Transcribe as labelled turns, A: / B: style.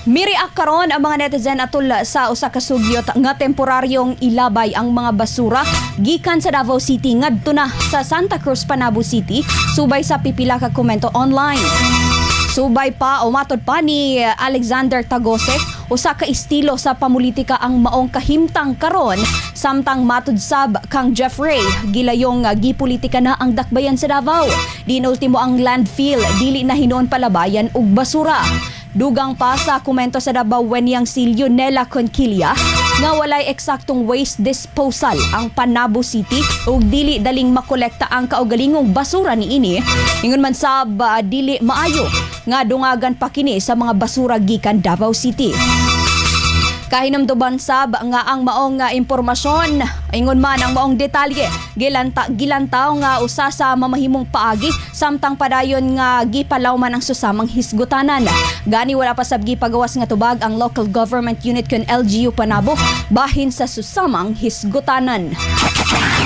A: Miriak karon ang mga netizen atol sa usa ka sugyot nga temporaryong ilabay ang mga basura gikan sa Davao City ngadto na sa Santa Cruz, Panabo City, subay sa pipila ka komento online. Subay pa o matod pa ni Alexander Tagose, usa ka estilo sa pamulitika ang maong kahimtang karon, samtang matud sab kang Jeffrey, gilayong gipolitika na ang dakbayan sa Davao. Diin ultimo ang landfill dili na hinuon palabayan og basura. Dugang pa sa komento sa Dabawenyang si Leonela Conquilla nga walay eksaktong waste disposal ang Panabo City ug dili daling makolekta ang kaugalingong basura niini. Ingon man sab dili maayo nga dungagan pa kini sa mga basura gikan Davao City. Kahinumduman sab nga ang maong nga impormasyon, ingon man ang maong detalye, gilantaw nga usa sa mamahimong paagi samtang padayon nga gipalawman ang susamang hisgutanan. Gani wala pa sab gipagawas nga tubag ang local government unit kon LGU Panabo bahin sa susamang hisgutanan.